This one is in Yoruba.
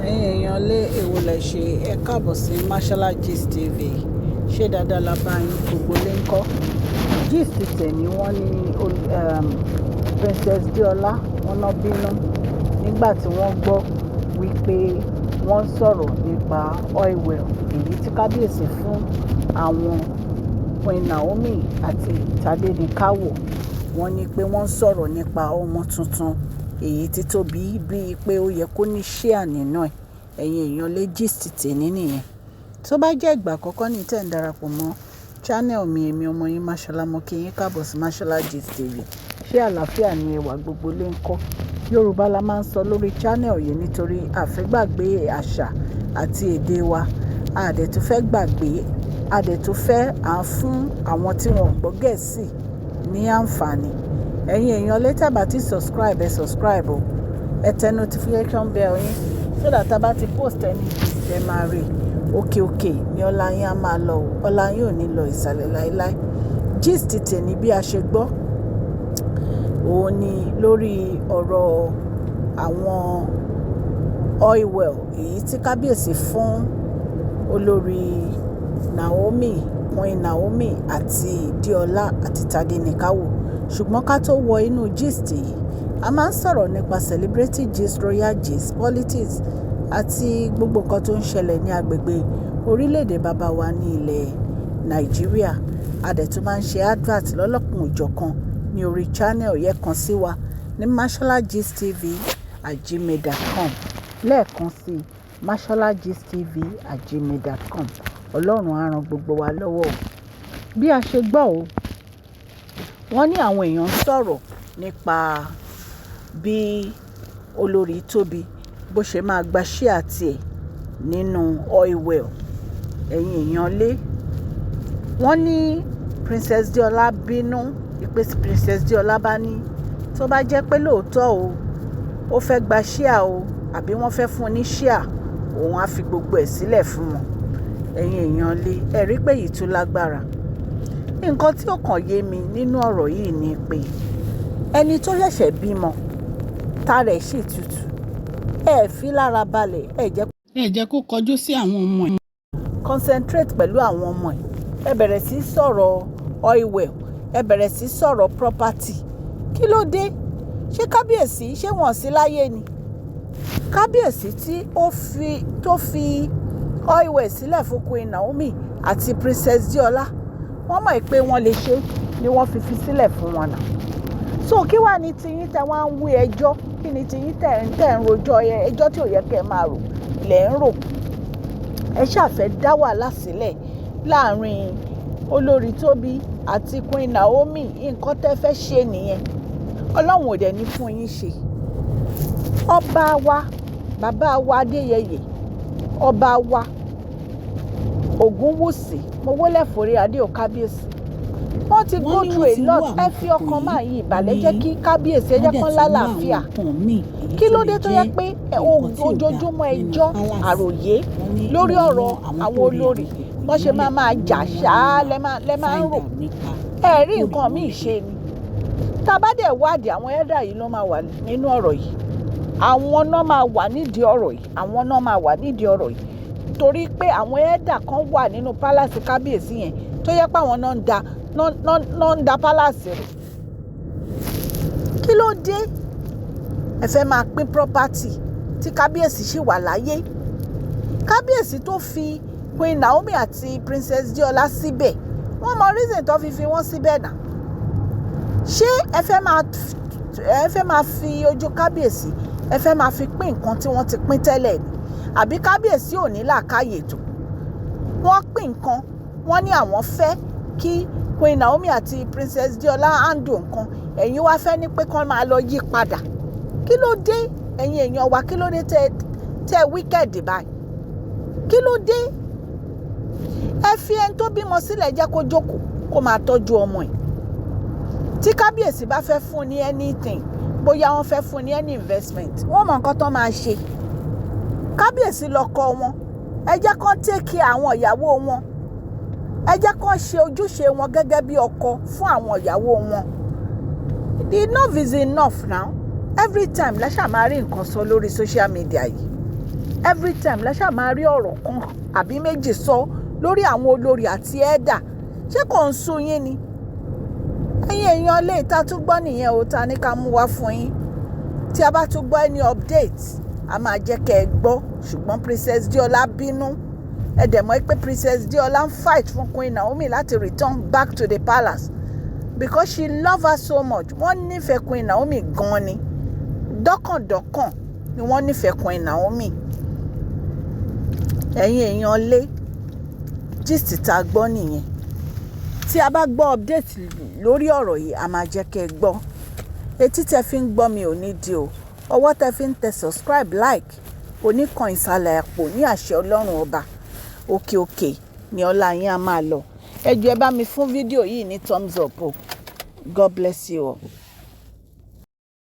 Ẹ̀yin èèyàn lé, èwo lẹ ṣe? Ẹ káàbọ̀ sí Mashola Gist TV. Ṣé dáadáa la bá yín, gbogbo lé ńkọ́? Gist tèmi, wọ́n ní Princess Deola, wọ́n ná bínú nígbà tí wọ́n gbọ́ wípé wọ́n ń sọ̀rọ̀ nípa oil well èyí tí kábíyèsí fún àwọn Queen Naomi àti Tadenikawo. Wọ́n ní pé wọ́n ń sọ̀rọ̀ nípa ọmọ tuntun èyí tí Tóbi bí, pé ó yẹ kó ní share nínú ẹ̀. Ẹ̀yin èèyàn lé, gist tèmi nìyẹn. Tó bá jẹ́ ìgbà àkọ́kọ́ ní tẹ́ ń darapọ̀ mọ́ channel mi, èmi ọmọ yín Mashola, mo kí yín káàbọ̀ sí Mashola Gist TV. Ṣé àlàáfíà ni ẹwà, gbogbo lé ńkọ́? Yorùbá la máa ń sọ lórí channel yìí nítorí a fẹ́ gbàgbé àṣà àti èdè wa. A dẹ̀ tún fẹ́ gbàgbé, a dẹ̀ tún fẹ́ à ń fún àwọn tí wọ́n gbọ́ Gẹ̀ẹ́sì ní àǹfààní. Ẹ̀yin èèyàn lé, tẹ́ bá ti subscribe, ẹ subscribe o. Ẹ tẹ notification bell yín so that tá bá ti post any gist, ẹ máa rí. Òkè òkè ni ọlá yín á máa lọ o. Ọlá yín ò ní lọ ìsàlẹ̀ láíláí. Gist tèmi, bí a ṣe gbọ́, òun ni lórí ọ̀rọ̀ àwọn oil well èyí tí kábíyèsí fún olórí Naomi, Queen Naomi àti Deola àti Tadenikawo. Ṣùgbọ́n ká tó wọ inú gist yìí, a máa ń sọ̀rọ̀ nípa celebrity gist, royal gist, politics àti gbogbo nǹkan tó ń ṣẹlẹ̀ ní agbègbè orílẹ̀-èdè bàbá wa ní ilẹ̀ Nàìjíríà. A dẹ̀ tún máa ń ṣe advert lọ́lọ́kan òjọ̀kan ní orí channel yẹn. Kan sí wa ní masholagistTV@gmail.com. Lẹ́ẹ̀kan sí, masholagistTV@gmail.com. Ọlọ́run á ran gbogbo wa lọ́wọ́ o. Bí a ṣe gbọ́ o, wọ́n ní àwọn èèyàn ń sọ̀rọ̀ nípa bí olórí Tóbi bó ṣe máa gba share tiẹ̀ nínú oil well. Ẹ̀yin èèyàn lé, wọ́n ní Princess Deola bínú pé Princess Deola bá ní tó bá jẹ́ pé lóòótọ́ o, ó fẹ́ gba share o, àbí wọ́n fẹ́ fún un ní share, òun á fi gbogbo ẹ̀ sílẹ̀ fún wọn. Ẹ̀yin èèyàn lé, ẹ rí pé èyí tún lágbára. Nǹkan tí ó kàn yé mi nínú ọ̀rọ̀ yìí ni pé ẹni tó ṣẹ̀ṣẹ̀ bímọ, tára ẹ̀ sì tutù, ẹ fi lára balẹ̀, ẹ jẹ́ ẹ jẹ́ kó kọjú sí àwọn ọmọ ẹ̀. Concentrate pẹ̀lú àwọn ọmọ ẹ̀. Ẹ bẹ̀rẹ̀ sí sọ̀rọ̀ oil well, ẹ bẹ̀rẹ̀ sí sọ̀rọ̀ property. Kí ló dé? Ṣé kábíyèsí, ṣé wọ́n sí láyé ni? Kábíyèsí tí ó fi tó fi oil well sílẹ̀ fún Queen Naomi àti Princess Deola, wọ́n mọ̀ pé wọ́n lè ṣe ni wọ́n fi fi sílẹ̀ fún wọn náà. So kí wàá ní tiyín tẹ wá ń wí ẹjọ́? Kí ni tiyín tẹ̀ ń rojọ́ ẹjọ́ tí ò yẹ kẹ́ ẹ máa rò lẹ̀ ń rò? Ẹ ṣàfẹ́ dá wàhálà sílẹ̀ láàrin olórí Tóbi àti Queen Naomi. Nǹkan tẹ́ fẹ́ ṣe nìyẹn. Ọlọ́run ò dẹ̀ ní fún yín ṣe. Ọba wa, bàbá wa Adéyẹyè, ọba wa Ògúnwùsì, mo wólẹ̀ forí adé ò, kábíyèsí. Wọ́n ti go through a lot. Ẹ fi ọkàn máa yí ìbàlẹ̀, jẹ́ kí kábíyèsí, ẹ jẹ́ kán lálàáfíà. Kí ló dé tó yẹ pé ojoojúmọ́ ẹjọ́, àròyé lórí ọ̀rọ̀ àwọn olórí, wọ́n ṣe máa máa jà ṣáá lẹ́ máa ń rò? Ẹ rí nǹkan míì ṣe ni. Tá a bá dẹ̀ wádìí, àwọn elder yìí ló máa wà nínú ọ̀rọ̀ yìí. Àwọn náà máa wà nídìí ọ̀rọ̀ yìí. Àwọn náà máa wà nídìí ọ̀rọ̀ yìí torí pé àwọn elder kan wà nínú palace kábíyèsí yẹn tó yẹ pé àwọn náà ń da palace rẹ̀. Kí ló dé ẹ fẹ́ máa pín property tí kábíyèsí ṣì wà láyé? Kábíyèsí tó fi Queen Naomi àti Princess Deola síbẹ̀, wọ́n mọ reason tó fi fi wọ́n síbẹ̀ náà. Ṣé ẹ fẹ́ máa fi ojú kábíyèsí, ẹ fẹ́ máa fi pín nǹkan tí wọ́n ti pín tẹ́lẹ̀ ni, àbí kábíyèsí ò ní làákàyè tó? Wọ́n pín nǹkan, wọ́n ní àwọn fẹ́ kí Queen Naomi àti Princess Deola handle nǹkan. Ẹ̀yin wá fẹ́ ní pé kán máa lọ yí padà. Kí ló dé, ẹ̀yin èèyàn wa? Kí ló dé tẹ́ tẹ́ wicked báyìí? Kí ló dé? Ẹ fi ẹni tó bímọ sílẹ̀, jẹ́ kó jókòó, kó máa tọ́jú ọmọ ẹ̀. Tí kábíyèsí bá fẹ́ fún ní anything, bóyá wọ́n fẹ́ fún ní any investment, wọ́n mọ nǹkan tó máa ṣe. Kábíyèsí lọ́kọ wọn. Ẹ jẹ́ kán take care àwọn ìyàwó wọn. Ẹ jẹ́ kán ṣe ojúṣe wọn gẹ́gẹ́ bí ọkọ fún àwọn ìyàwó wọn. Enough is enough now. Every time la ṣáà máa rí nǹkan sọ lórí social media yìí. Every time lẹ ṣáà máa rí ọ̀rọ̀ kan àbí méjì sọ lórí àwọn olórí àti elder. Ṣé kò ń sú yín ni? Ẹ̀yin èèyàn ilé, ìta tún gbọ́ nìyẹn o, ta ní ká mú wá fún yín. Tí a bá tún gbọ́ any update, a máa jẹ́ kẹ́ ẹ gbọ́. Ṣùgbọ́n Princess Deola bínú. Ẹ dẹ̀ mọ̀ pé Princess Deola ń fight fún Queen Naomi láti return back to the palace because she love her so much. Wọ́n nífẹ̀ẹ́ Queen Naomi gan ni, dọ́kàndọ́kàn ni wọ́n nífẹ̀ẹ́ Queen Naomi. Ẹ̀yin èèyàn lé, gist tá a gbọ́ nìyẹn. Tí a bá gbọ́ update lórí ọ̀rọ̀ yìí, a máa jẹ́ kẹ́ ẹ gbọ́. Etí tẹ fi ń gbọ́ mi ò ní di o. Ọwọ́ tẹ fi ń tẹ subscribe, like, oníkan ìsàlẹ̀ àpò ní àṣẹ Ọlọ́run Ọba. Òkè òkè ni ọlá yín á máa lọ. Ẹ jọ̀ọ́, ẹ bá mi fún fídíò yìí ní thumbs up o. God bless you all.